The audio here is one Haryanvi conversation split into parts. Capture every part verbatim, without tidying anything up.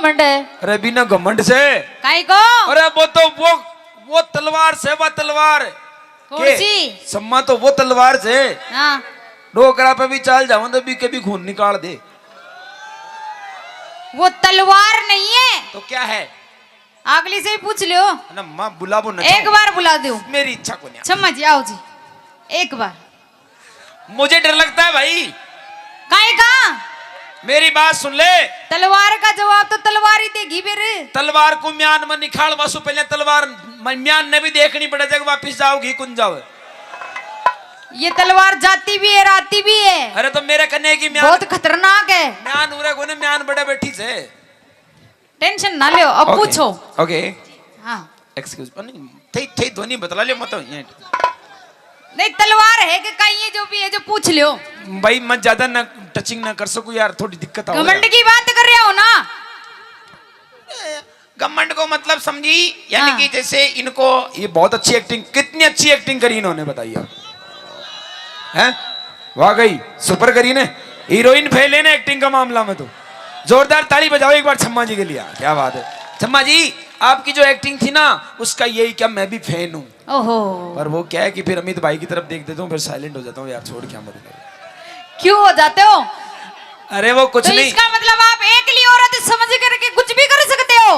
घमंड है। अरे बिना घमंड से। काई को? अरे वो तो वो वो तलवार से, वो तलवार। कौन के? सी? सम्मा तो वो तलवार से। हाँ। डोकरा पे भी चाल जाऊं तो भी कभी खून निकाल दे। वो तलवार नहीं है। तो क्या है? अगली से ही पूछ लियो। ना माँ, बुलाबो ना एक चाहो। बार बुला दो। मेरी इच्छा को नहीं। सम्मा जी, आओ जी, एक बार। मुझे डर लगता है भाई। काहे का? मेरी बात सुन ले। तलवार का जवाब तो तलवार ही देगी फिर। तलवार को म्यान में निकाल वासु, पहले तलवार म-, म्यान ने भी देखनी पड़े, जब वापस जाओगी कुन जाओ। ये तलवार जाती भी है, आती भी है। अरे तो मेरे कने की म्यान बहुत खतरनाक है। म्यान उरे कोने, म्यान बड़े बैठी से। टेंशन ना लियो, अब OK, पूछो। OK। हाँ। Excuse, नहीं, थे, थे ध्वनि बतला लियो, मत ये। नहीं, तलवार है कि कहीं, ये जो भी है, जो पूछ लियो। भाई, मैं ज्यादा ना टचिंग ना कर सकूं यार, थोड़ी दिक्कत आ घमंड की बात कर रहे हो ना। घमंड को मतलब समझी, यानी हाँ। कि जैसे इनको, ये बहुत अच्छी एक्टिंग, कितनी अच्छी एक्टिंग करी इन्होंने, बताइए आप। हैं? वाह गई, सुपर करी ने। हीरोइन फेल है ना एक्टिंग का मामला में तो। जोरदार ताली बजाओ एक बार छम्मा जी के लिए। क्या बात है छम्मा जी, आपकी जो एक्टिंग थी ना, उसका यही क्या, मैं भी फैन हूँ। ओहो। पर वो क्या है कि फिर अमित भाई की तरफ देख देता हूँ, फिर साइलेंट हो जाता हूँ यार, छोड़, क्या मरूंगा। क्यों हो जाते हो? अरे वो कुछ तो नहीं। इसका मतलब आप एकली औरत समझ करके कुछ भी कर सकते हो?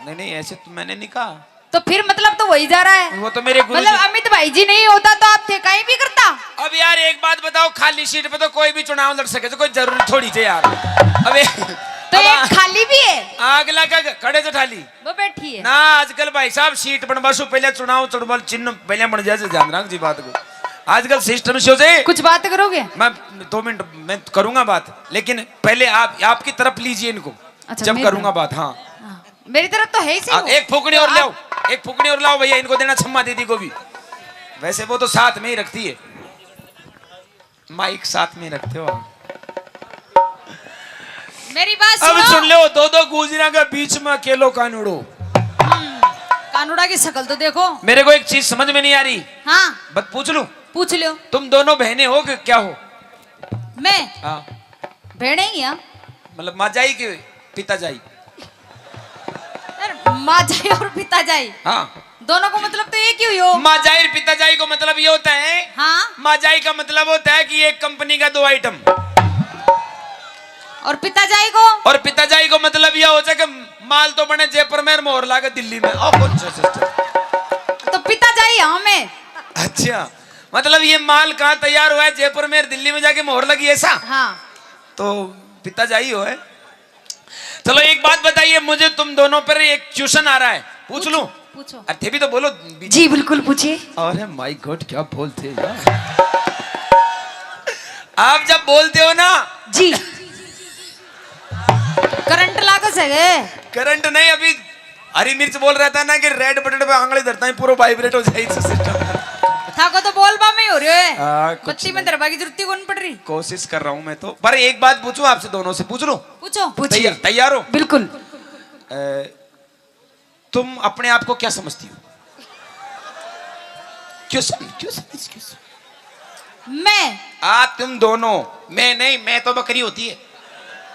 नहीं नहीं, ऐसे तो मैंने नहीं कहा। तो फिर मतलब तो वही जा रहा है। वो तो मेरे गुरु मतलब जी। अमित भाई जी नहीं होता तो आप थे कहीं भी करता। अब यार एक बात बताओ, खाली सीट पे तो कोई भी चुनाव लड़ सके, तो कोई जरूरी थोड़ी थे यार। अबे तो अब एक आ-, खाली भी है। आग लगा के खड़े तो ठाली। वो बैठी है ना। आजकल भाई साहब सीट बनवा सु पहले चुनाव चुड़बल चिन्ह पहले बन जाए, ध्यान रख जी बात को। आजकल सिस्टम से हो जाए। कुछ बात करोगे? मैं दो मिनट में करूंगा बात, लेकिन पहले आप, आपकी तरफ लीजिए इनको। अच्छा, जब मेरी करूंगा तरफ। बात, हाँ। हाँ, मेरी तरफ तो है ही सही हाँ, वो। एक फूकनी तो और आप लाओ, एक फूकनी और लाओ भैया, इनको देना छम्मा दीदी को भी। वैसे वो तो साथ में ही रखती है, माइक साथ में रखते हो आप। मेरी बात अब सुनो। सुन लो, दो दो गुजरा के बीच में अकेलो कानूड़ो। हम्म, कानूड़ा की शक्ल तो देखो। मेरे को एक चीज समझ में नहीं आ रही। हाँ। बस पूछ लूं? पूछ लो। तुम दोनों बहनें हो कि क्या हो? मैं? हाँ। बहनें ही हैं। मतलब माँ जाई के पिता जाई? यार, माँ जाई और पिता जाई। हाँ। दोनों को मतलब तो एक ही हुई हो। माँ जाई और पिता जाई को मतलब ये होता है। हाँ। माँ जाई का मतलब होता है कि एक कंपनी का दो आइटम। और पिता जाई को? और पिता जाई को मतलब यह हो जाए कि माल तो बने जयपुर में, मोहर लागे दिल्ली में। ओ, अच्छा, अच्छा, अच्छा। तो पिता जाई हाँ मैं। अच्छा, मतलब ये माल कहाँ तैयार हुआ है? जयपुर में, दिल्ली में जाके मोहर लगी, ऐसा? हाँ। तो पिता जाई हो है। चलो एक बात बताइए मुझे, तुम दोनों पर एक क्वेश्चन आ रहा है, पूछ लूं? पूछो। अरे थे भी तो बोलो। जी बिल्कुल पूछिए। अरे माय गॉड, क्या बोलते हैं यार। आप जब बोलते हो ना। जी। करंट लागे सके। करंट नहीं, अभी हरी मिर्च बोल रहा था ना कि रेड बटन पे आंगली धरता है, पूरा वाइब्रेट हो जाए सिस्टम। थाको तो बोलबा में ही हो रहे है। हाँ, कुछ बत्ती में नहीं। धरबा की जरूरत ही कौन पड़ रही। कोशिश कर रहा हूँ मैं तो, पर एक बात पूछूं आपसे दोनों से, पूछ लूं? पूछो। पूछिए। तैयार, तैयार हो? बिल्कुल। अ, तुम अपने आप को क्या समझती हो? क्यों सम-, क्यों समझ, क्यों समझ? मैं? आ, तुम दोनों। मैं नहीं, मैं तो बकरी होती है।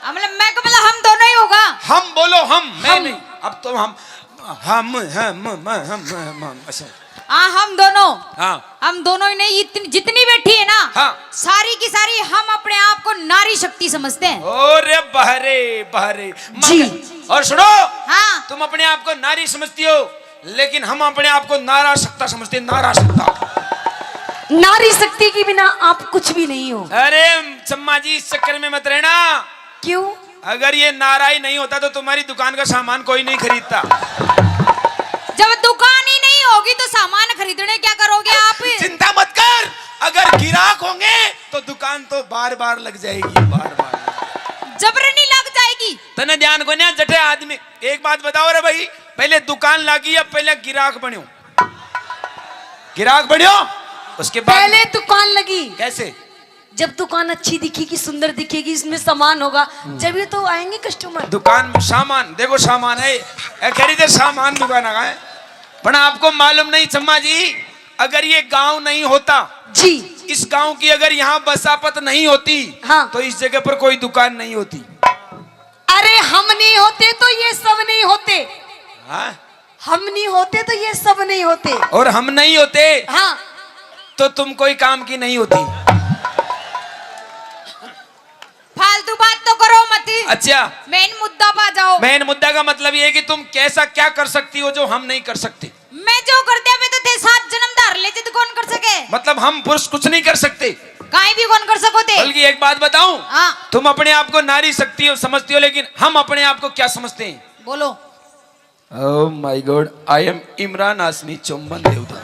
हाँ, मतलब मैं को, मतलब हम दोनों ही होगा। हम बोलो, हम, मैं हम। नहीं। अब तो हम, हम, हम, हम, हम, हम, हम, अच्छा। हाँ, हम दोनों। हाँ। हम दोनों ही नहीं, इतनी, जितनी बैठी है ना, हाँ। सारी की सारी हम अपने आप को नारी शक्ति समझते हैं। अरे बहरे, बहरे। जी। मगर, और सुनो, हाँ। तुम अपने आप को नारी समझती हो, लेकिन हम अपने आप को नारा शक्ता समझते हैं, नारा शक्ता। नारी शक्ति के बिना आप कुछ भी नहीं हो। अरे चम्मा जी, इस चक्कर में मत रहना। क्यों? अगर ये नारा ही नहीं होता तो तुम्हारी दुकान का सामान कोई नहीं खरीदता। जब दुकान ही नहीं होगी तो सामान खरीदने क्या करोगे आप? चिंता मत कर, अगर गिराक होंगे तो दुकान तो बार बार लग जाएगी, बार बार। जबरनी लग जाएगी। तने ध्यान को ना जठे आदमी, एक बात बताओ रे भाई, पहले दुकान लागी या पहले गिराक बन्यो? गिराक बन्यो, उसके बाद पहले दुकान लगी। कैसे? जब दुकान अच्छी दिखेगी, सुंदर दिखेगी, इसमें सामान होगा, हम्म। जब ये तो आएंगे कस्टमर। दुकान में सामान, देखो सामान है, ए, कह रही थे सामान दुकान आ है, पर आपको मालूम नहीं चम्मा जी, अगर ये गांव नहीं होता, जी। इस गांव की अगर यहाँ बसापत नहीं होती, हाँ। तो इस जगह पर कोई दुकान नहीं होती। अरे हम नहीं होते तो ये हाँ? हम नहीं होते तो ये सब नहीं होते। और हम नहीं होते हाँ। तो तुम कोई काम की नहीं होती। फालतू बात तो करो मती। अच्छा। मेन मुद्दा पा जाओ। मेन मुद्दा का मतलब ये है कि तुम कैसा क्या कर सकती हो जो हम नहीं कर सकते। मैं जो कर दिया, मैं तो थे सात जन्म धार ले जिद कौन कर सके। मतलब हम पुरुष कुछ नहीं कर सकते। काई भी कौन कर सको थे। बल्कि एक बात बताऊं, हाँ। तुम अपने आप को नारी शक्ति हो, समझती हो, लेकिन हम अपने आप को क्या समझते हैं? बोलो। Oh my God, I am Imran हाशमी चुम्बन देवता।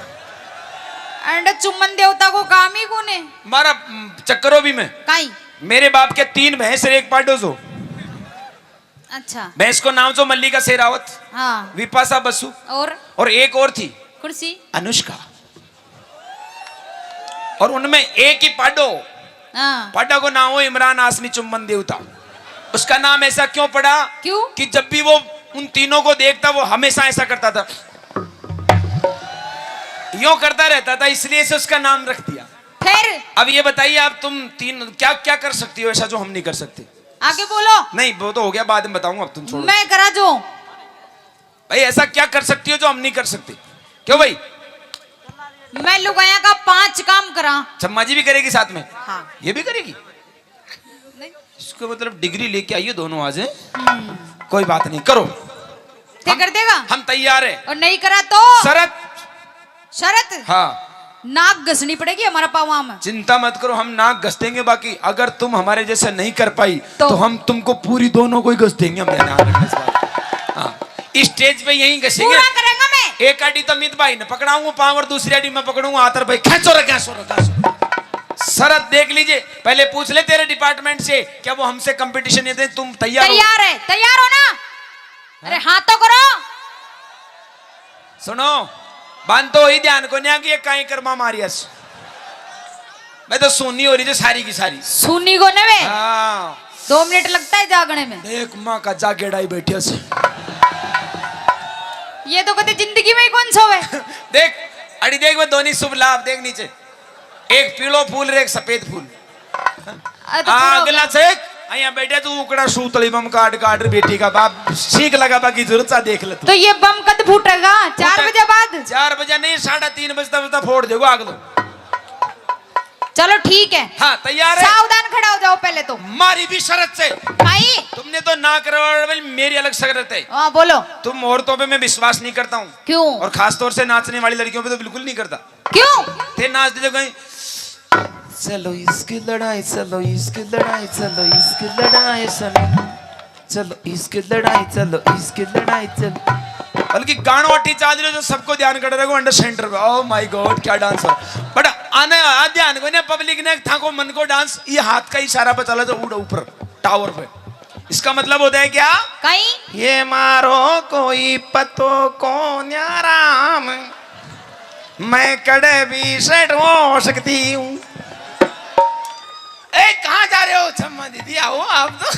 एंड चुम्बन देवता को काम ही कौन है? मारा, हम्म, चक्करो भी मैं। काई? मेरे बाप के तीन भैंस और एक पाडो जो। अच्छा। भैंस को नाम जो मल्लिका शेरावत, हाँ। विपाशा बसु और? और एक और थी। कौन सी? अनुष्का। और उनमें एक ही पाडो, हाँ। पाडा को नाम हो इमरान हाशमी चुम्बन देवता। उसका नाम ऐसा क्यों पड़ा? क्यों? कि जब भी वो उन तीनों को देखता, वो हमेशा ऐसा करता था, यूं करता रहता था, इसलिए से उसका नाम रख दिया। फिर? अब ये बताइए, आप तुम तीन क्या क्या कर सकती हो ऐसा जो हम नहीं कर सकते? आगे बोलो। नहीं, वो तो हो गया, बाद में बताऊंगा, अब तुम छोड़ो। मैं करा जो। भाई, ऐसा क्या कर सकती हो जो हम नहीं कर सकते? क्यों भाई? मैं लुगाया का पांच काम करा। चम्मा जी भी करेगी साथ में? हाँ। ये भी करेगी? नहीं। इसको मतलब डिग्री लेके आइए दोनों आज, हैं? हम्म। कोई बात नहीं, करो। ते हम, कर देगा? हम तैयार है। और नहीं करा तो? शरत। शरत? हाँ। नाक घसनी पड़ेगी हमारा पावा में। चिंता मत करो, हम नाक घस देंगे, बाकी अगर तुम हमारे जैसे नहीं कर पाई तो? तो हम तुमको पूरी दोनों को ही घस देंगे, हम यहाँ आने के बाद। हाँ, इस स्टेज पे यहीं घसेंगे। पूरा करेंगे मैं। एक आड़ी तो मित भाई ने पकड़ाऊंगा पाँव और दूसरी आड़ी मैं पकड़ूंगा हाथ और भाई खेचो रे, खेचो रे, खेचो रे। शरत देख लीजिए, पहले पूछ ले तेरे डिपार्टमेंट से क्या वो हमसे कंपटीशन ये दे, तुम तैयार हो? तैयार है, तैयार हो ना? अरे हाँ तो करो। सुनो, बांध तो ही ध्यान को नहीं कि ये काई कर्मा मारियस। मैं तो सुनी हो रही जो सारी की सारी। सुनी को ने वे? हाँ। दो मिनट लगता है जागने में। देख माँ का जागेड़ा ही बैठिया से। ये तो कदे जिंदगी में ही कौन सोवे। देख, अड़ी देख, मैं दोनों शुभ लाभ देख नीचे, एक पीलो फूल रे एक सफेद फूल। अरे तो हाँ, पूरा अगला चेक। यहाँ बैठे तू उकड़ा सूतली बम काट काट रे बेटी का बाप सीख लगा बाकी जरूरत सा देख ले तू। तो ये बम कद फूटेगा? चार फूटे-, बजे बाद? चार बजे नहीं, साढ़े तीन बजता बजता फोड़ देगो आग तो। चलो ठीक है। हाँ, तैयार है? सावधान खड़ा हो जाओ पहले तो। मारी भी शरत से। भाई। तुमने तो ना करवा, मेरी अलग शरत है। हाँ, बोलो। तुम औरतों पे मैं विश्वास नहीं करता हूँ। क्यों? और खास तौर से नाचने वाली लड़कियों पे तो बिल्कुल नहीं करता। क्यों? ते नाच दे जो कहीं, चलो इसकी लड़ाई, चलो इसकी लड़ाई, चलो इसकी लड़ाई, चलो, चलो इसकी लड़ाई, चलो इसकी लड़ाई, चलो। बल्कि गाणो अठी चाल रहे जो सबको ध्यान कर रहे हो under center पे। Oh my God, क्या डांस हो। बट आने आ ध्यान को ना पब्लिक ने था को मन को डांस, ये हाथ का इशारा पे चला जो उड़ ऊपर टावर पे। इसका मतलब होता है क्या? कहीं? ये मारो कोई पतो को न्याराम, मैं कड़े भी सेट हो सकती हूँ। ए, कहाँ जा रहे हो छम्मा दीदी? आओ आप तो।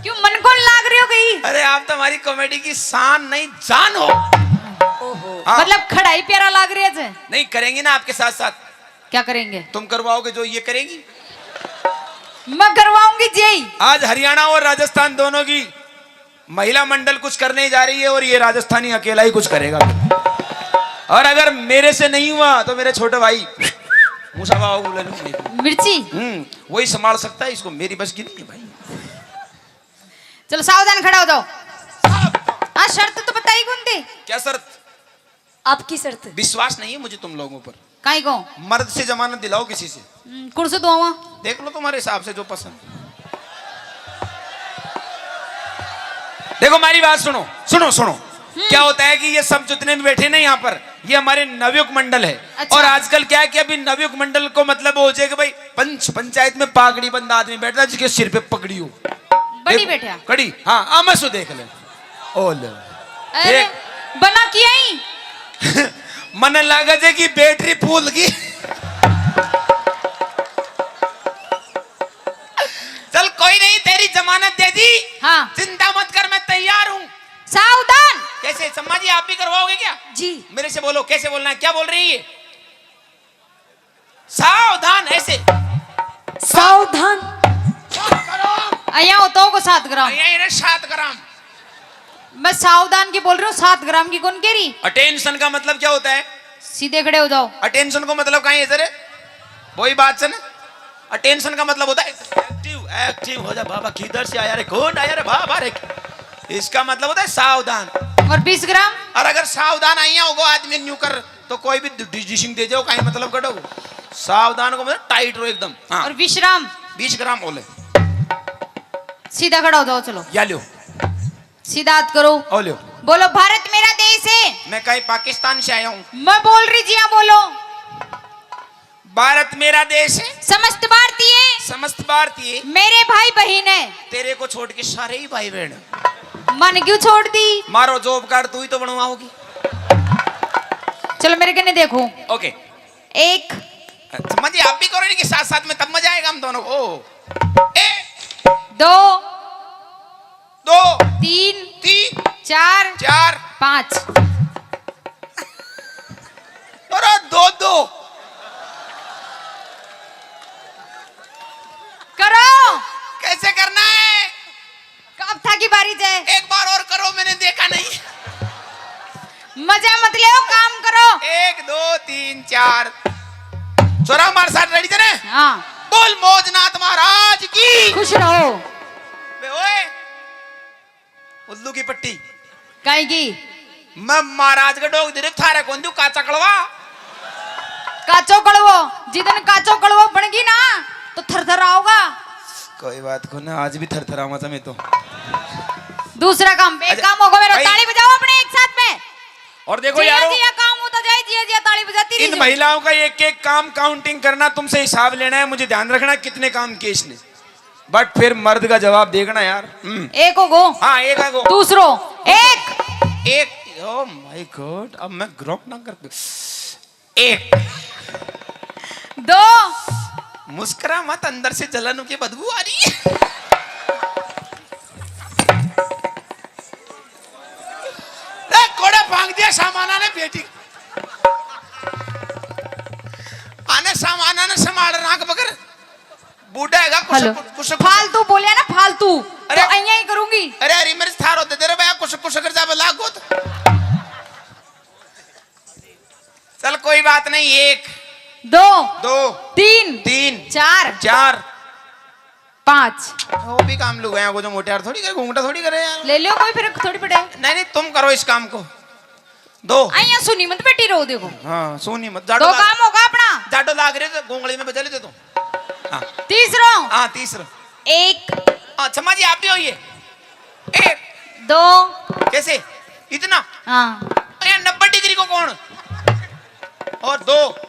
क्यों मन को लाग रही हो गई? अरे आप तो हमारी कॉमेडी की शान नहीं जान हो। ओहो। हाँ। मतलब खड़ा ही प्यारा लाग रही है जे। नहीं, करेंगे ना आपके साथ साथ। क्या करेंगे? तुम करवाओगे जो ये करेगी? मैं करवाऊंगी जी। आज हरियाणा और राजस्थान दोनों की महिला मंडल कुछ करने जा रही है और ये राजस्थानी अकेला ही कुछ करेगा। और अगर मेरे से नहीं हुआ तो मेरे छोटे भाई मूसा बाबा को ले लूं। मिर्ची? हम्म, वही संभाल सकता है इसको, मेरी बस की नहीं है भाई। चलो सावधान खड़ा हो जाओ। हाँ, शर्त तो बताई कौन थी? क्या शर्त? आपकी शर्त। विश्वास नहीं है मुझे तुम लोगों पर। काई को? मर्द से जमानत दिलाओ किसी से। हम्म, कौन से दुआवा? देख लो तुम्हारे हिसाब से जो पसंद। देखो हमारी बात सुनो, सुनो, सुनो। हम्म। क्या होता है कि ये सब जितने भी बैठे ना यहाँ पर, ये हमारे नवयुग मंडल है। अच्छा। और आजकल क्या है कि अभी नवयुग मंडल को मतलब हो जाए कि भाई पंच, पंचायत में पागड़ी बंदा आदमी बैठता है जिसके सिर पे पगड़ी हो। बड़ी देखो, बैठा। कड़ी, हाँ, आमसू देख ले। ओ ले। अरे, देख। बना किया ही। मने लागे जे कि बैटरी फूल गई। चल कोई नहीं, तेरी जमानत दे दी। हाँ। चिंता मत कर, मैं तैयार हूँ। सावधान। कैसे सम्मा जी, आप भी करवाओगे क्या? जी। मेरे से बोलो, कैसे बोलना है, क्या बोल रही है? सावधान, ऐसे। सावधान। सात ग्राम। अया हो तो को सात ग्राम। अया इन्हें सात ग्राम। मैं सावधान की बोल रही हूँ, सात ग्राम की कौन कह रही? अटेंशन का मतलब क्या होता है? सीधे खड़े हो जाओ। अटेंशन को मतलब कहाँ है सर? वही बात से ना। अटेंशन का मतलब होता है एक्टिव, एक्टिव हो जा बाबा, किधर से आया रे, कौन आया रे बाबा रे। इसका मतलब होता है सावधान। और बीस ग्राम? और अगर सावधान आइया होगो आदमी न्यू कर, तो कोई भी डिसिशन दे जाओ, कहीं मतलब कटो। सावधान को मतलब टाइट रहो एकदम। हाँ। और विश्राम? बीस ग्राम बोले। सीधा खड़ा हो जाओ, चलो। या लो। सीधा हाथ करो। ओ लो। बोलो, भारत मेरा देश है। मैं कहीं पाकिस्तान से आया हूँ। मैं बोल रही जी, हाँ बोलो। भारत मेरा देश है। समस्त भारतीय। समस्त भारतीय। मेरे भाई बहन है। तेरे को छोड़ के सारे ही भाई बहन। मन क्यों छोड़ दी? मारो जॉब कार्ड, तू ही तो बनवाओगी। चलो मेरे कने देखो। ओके। एक। अच्छा, मजे आप भी करो इनके साथ साथ में, तब मजा आएगा हम दोनों को। एक। दो। दो। तीन। तीन। चार। चार। पाँच। अरे दो दो। करो। कैसे करना है? अब थाकी बारी जै। एक बार और करो, मैंने देखा नहीं। मजा मत ले, काम करो। एक, दो, तीन, चार। छोरा हमारे साथ रेडी थे ना? हाँ। बोल मौजनाथ महाराज की। खुश रहो। बे ओए, उल्लू की पट्टी। काई की? मैं महाराज के डोग दे रे, थारे कौन दू काचा कड़वा? काचो कड़वो, जिदन काचो कड़वो बन गई ना, तो थर थर आओगा। कोई बात को ना, आज भी थर थर आवा मैं तो। दूसरा काम, एक अच्छा, काम होगा मेरा, भाई। ताली बजाओ अपने एक साथ में। और देखो जिया यारो, जिया काम होता जाए, जिया जिया ताली बजाती रही इन महिलाओं का एक एक काम काउंटिंग करना, तुमसे हिसाब लेना है, मुझे ध्यान रखना कितने काम किए इसने। बट फिर मर्द का जवाब देखना यार। हम्म। एक हो गो। हाँ, एक है गो। दूसरो। एक। एक। Oh my God, अब मैं ग्रॉक ना कर। एक। दो। मुस्कुरा मत, अंदर से जलन की बदबू आ रही है। ए, कोड़े भांग दिया सामाना ने बेटी। आने सामाना ने संभाल राख बगर। बूढ़ा हैगा, कुछ, हेलो। कुछ, कुछ, कुछ। फालतू बोलिया ना, फालतू। अरे। तो अइयां ही करूंगी। अरे, अरे, मेरे थारो दे दे रे भैया, कुछ, कुछ कर जा, लागो तो। चल, कोई बात नहीं, एक। दो। दो। तीन। तीन। चार। चार। पाँच। वो भी काम लुगाया को जो मोटे यार थोड़ी करे, घूंघटा थोड़ी करे यार। ले लो कोई, फिर थोड़ी पड़े। नहीं, नहीं, तुम करो इस काम को। दो। आइया सुनी मत बेटी रो देखो। हाँ, सुनी मत। जाडो दो लाग-, काम होगा अपना। जाडो लाग रहे तो गोंगली में बजा लेते तो। हाँ। तीसरो। हाँ, तीसरो। एक। हाँ, छम्मा जी, आप भी होइए। एक। दो। कैसे? इतना? हाँ। अरे, नब्बे डिग्री को कौन? और दो।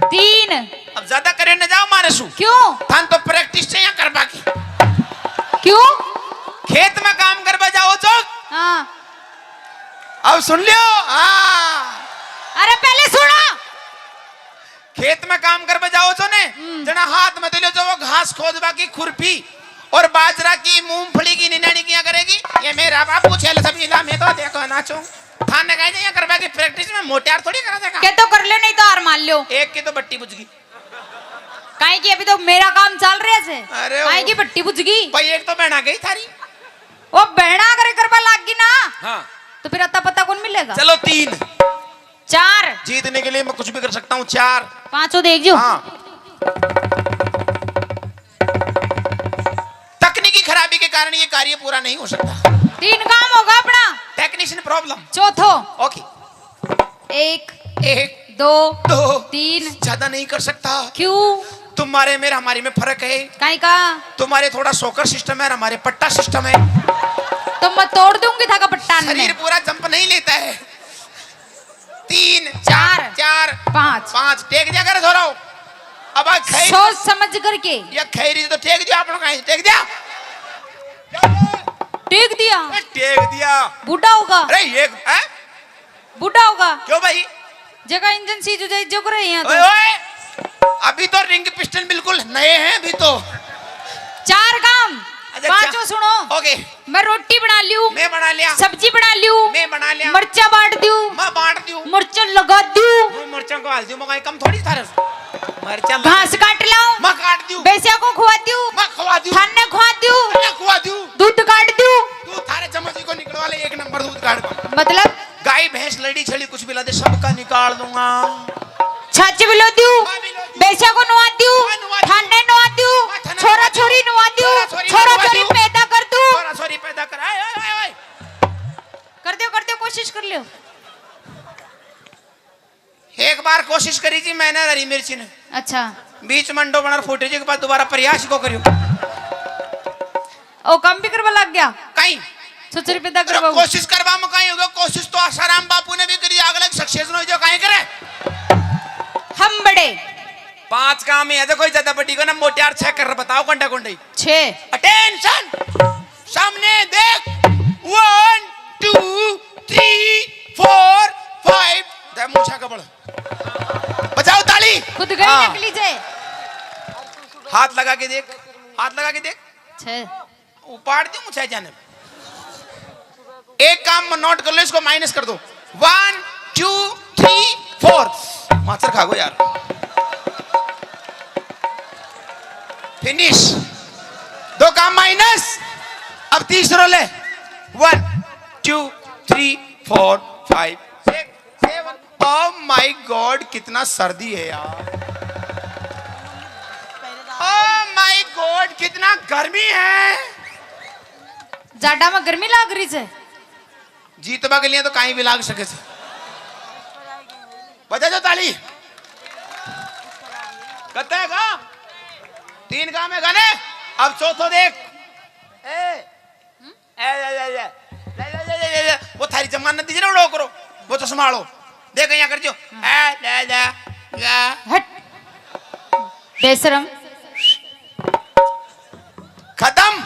तीन। अब ज्यादा करे न जाओ मारे सु। क्यों? थान तो प्रैक्टिस चाहिए करवा की। क्यों? खेत में काम करवा जाओ चौक। हाँ। अब सुन लियो। हाँ। अरे पहले सुनो। खेत में काम करवा जाओ जो ने, हम्म। जना हाथ में तो ले जो वो घास खोदवा की खुरपी और बाजरा की, मूंगफली की निनानी किया करेगी। ये मेरा बाबू छेल सब इला में तो देखो नाचो। थाने कहीं नहीं करवा की प्रैक्टिस में मोटे यार थोड़ी करा देगा। के तो कर लो, नहीं तो हार मान लो। एक की तो बट्टी बुझ गई। काहे कि अभी तो मेरा काम चल रहा है से। अरे काहे वो की बट्टी बुझ गई। भाई एक तो बहना गई थारी। वो बहना अगर करवा लाग गई ना, हाँ। तो फिर अता पता कौन मिलेगा? चलो तीन। चार। जीतने के लिए मैं कुछ भी कर सकता हूँ। चार। पांचों देख जो। हाँ। तकनीकी खराबी के कारण ये कार्य पूरा नहीं हो सकता। तीन काम होगा अपना। Technician problem. चौथो। ओके। एक। एक। दो। दो। तीन। ज्यादा नहीं कर सकता। क्यों? तुम्हारे मेरे हमारे में फर्क है। काई का? तुम्हारे थोड़ा शॉकर सिस्टम है और हमारे पट्टा सिस्टम है। तो मैं तोड़ दूंगी थाका पट्टा ने। शरीर पूरा जंप नहीं लेता है। तीन, चार। चार। पाँच। पाँच। टेक दिया कर थोड़ा। अब आ खैर। सोच समझ करके। ये खैरी तो टेक दिया आप लोग, कहीं टेक दिया। टेक दिया। ए, टेक दिया। बूढ़ा होगा। अरे ये, हैं? बूढ़ा होगा। क्यों भाई? जगह इंजन सीज हो जाए, जो करे यहाँ तो। ओए, ओए, अभी तो रिंग पिस्टन बिल्कुल नए हैं अभी तो। चार काम। अच्छा, पांचों चा-, सुनो। ओके। मैं रोटी बना लियो। मैं बना लिया। सब्जी बना लियो। मैं बना लिया। मरचा बांट दियो। मैं बांट दियो। मरचा लगा दियो। मैं मरचा को हाल दियो, मैं कम थोड़ी थारे। मरचा लगा घास दियो। काट लाओ। मैं काट दियो। भैंसिया को खुआ दियो। मैं खुआ दियो। थाने खुआ दियो। मैं खुआ दियो। दूध काट दियो। दूध थारे चम्मच को निकलवा एक नंबर दूध काढ़। मतलब? गाय, भैंस, लड़ी, छड़ी, कुछ भी ला दे, सबका निकाल दूंगा। छाछ भी लो दियो, हाँ, भी लो दियो। भैंसा को नवा दियो, हाँ, नवा दियो। थाने नवा दियो, हाँ, थाने छोरा नवा दियो। छोरी नवा दियो, छोरा छोरी छोरा नवा छोरी दियो। पैदा कर दूं। छोरा छोरी पैदा कर, आए, आए, आए, आए। कर दियो, कर दियो, कोशिश कर लियो। एक बार कोशिश करी जी मैंने हरी मिर्ची ने। अच्छा। बीच में अंडो बना फूटे जी, के बाद दोबारा प्रयास को करियो। ओ, काम भी करवा लग गया? कहीं। छोरी पैदा अरे, करवाओ। कोशिश करवा में कहीं होगा, कोशिश तो आसाराम बापू ने भी करी, अगले सक्सेस नहीं जो कहीं करे। हम बड़े। पांच काम ही है, देखो, ज्यादा बड़ी को ना, मोटियार छह कर बताओ, कंडा कंडई। छह। अटेंशन। सामने देख, one, two, three, four, five. दे मूछा कबल। बजाओ ताली। खुद गई हाँ। नकली जे। हाथ लगा के देख, हाथ लगा के देख। छह। उपाड़ दी मूछा जाने। एक काम नोट कर लो, इसको माइनस कर दो। One, two, three, four. माचर खा गो यार। फिनिश। दो काम माइनस। अब तीसरो ले। One, two, three, four, five, six, seven. Oh my god, कितना सर्दी है यार। ओ माय गॉड, कितना गर्मी है। जाडा में गर्मी लाग रही है। जीतबा के लिए तो कहीं भी लाग सके से। बजा दो ताली। कत्ता है गा? तीन काम है गाने। अब चौथो देख। ए, ए, ए, ए, ए। वो थारी जमानत दीजिए ना, उड़ो करो। वो तो संभालो। देख यहाँ कर जो। ए, ले, ले, ले। हट। बेशरम। खत्म।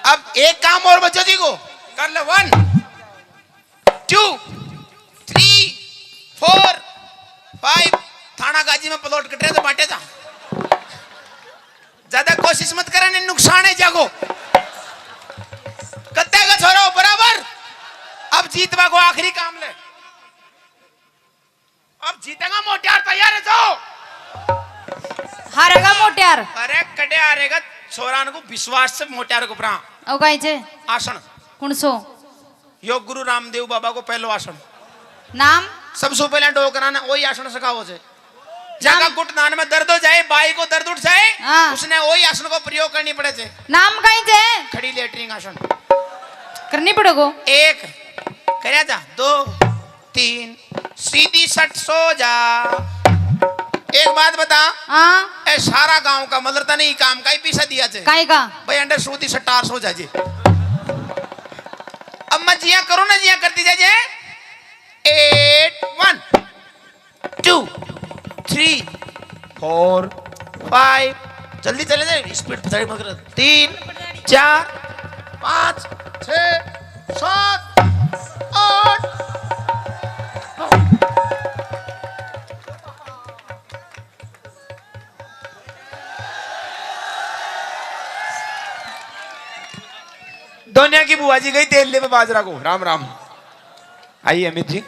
अब एक काम और बच्चों जी को कर ले। One, two, three, four, five. Thanagazi में प्लॉट कट रहे तो बांटे जा। ज्यादा कोशिश मत करे, नहीं नुकसान है जागो। कत्ते का छोरो बराबर। अब जीतवा को आखिरी काम ले। अब जीतेगा मोटियार, तैयार है जो। हारेगा मोटियार। अरे कटे हारेगा, छोरान को विश्वास से मोटियार को परा। ओ काई जे? आसन। कौन सो? यो गुरु रामदेव बाबा को पहलो आसन। नाम? सबसे पहले डोकरा ने वही आसन सिखाओ से। जाका नाम? घुटनान में दर्द हो जाए, बाई को दर्द उठ जाए, हाँ। उसने वही आसन को प्रयोग करनी पड़े से। नाम काई जे? खड़ी लेटरिन आसन। करनी पड़ेगो। एक, करया जा, दो, तीन, सीधी सट सो जा। एक बात बता। हाँ। ए सारा गांव का मतलब तने ही काम का ही पीसा दिया जे। काई का? भाई अंडे सूदी सट्टार सो जा जी। अब मैं जिया करूँ ना, जिया करती जा जे। Eight, one, two, three, four, five. जल्दी चले जाए, स्पीड थोड़ी मत कर। तीन, चार, पाँच, छः, सात, आठ। दोनिया की बुआ जी गई तेल ले में बाजरा को। राम राम। आइए अमित जी।